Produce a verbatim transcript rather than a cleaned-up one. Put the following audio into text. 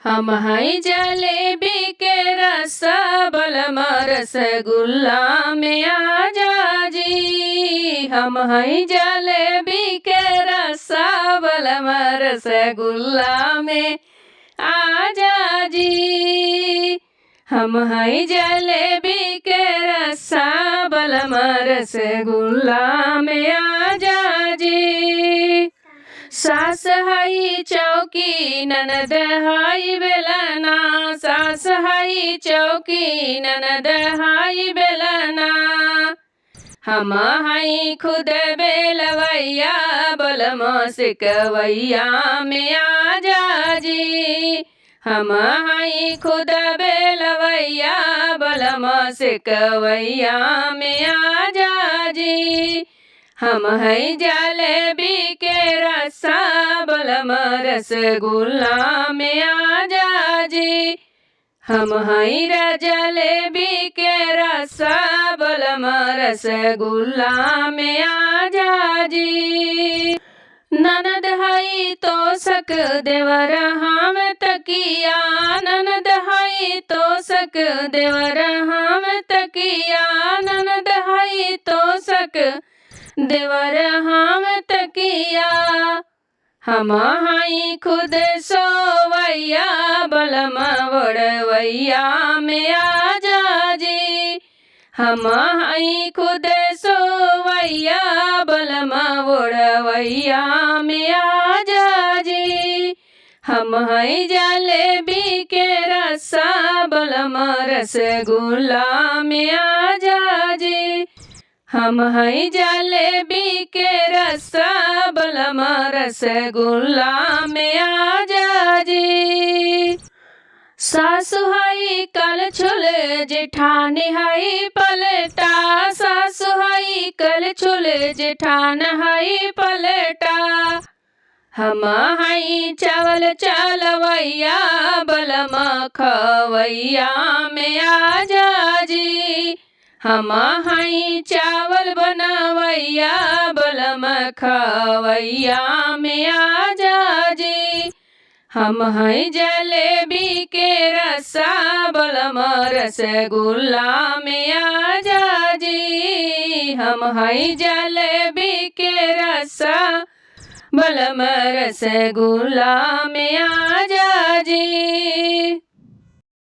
हम हई जलेबी के रसा, बलमा रसगुल्ला में आजा जी। हम हई जलेबी के रसा, बलमा रसगुल्ला में आजा जी। हम हई जलेबी के रसा, बलमा रसगुल्ला में आजा जी। सास हई चौकी, ननद हई बेलना। सास हई चौकी, ननद हई बेलना। हम हई खुद बेलवैया, बलमा सेकवैया में आजा जी। हम हई खुद बेलवैया, बलमा सेकवैया में आजा जी। हम हई जलेबी के रसा, बलमा रसगुल्ला में आजा जी। हम हई रा जलेबी के रसा, बलमा रसगुल्ला में आजा जी। ननद हई तोसक, देवर हम तकिया। ननद हई तोसक, देवर हम तकिया। ननद हई तोसक, देवर हम तकिया। हम हई खुद सोवैया, बलमा ओढ़वैया में आजा जी। हम हई खुद सोवैया, बलमा ओढ़वैया में आजा जी। हम हई जलेबी के रसा, बलमा रसगुल्ला में आजा जी। हम हई जलेबी के रसा, बलमा रसगुल्ला में आजा जी। सासु हई कलछुल, जेठानी हई पलटा। सासु हई कलछुल, जेठान हई पलटा। हम हई चावल चलवैया, बलमा खवैया में आजा जी। हम हई चावल बनवैया, बलमा खवैया में आजा जी। हम हई जलेबी के रसा, बलमा रसगुल्ला में आजा जी। हम हई जलेबी के रसा, बलमा रसगुल्ला में आजा जी।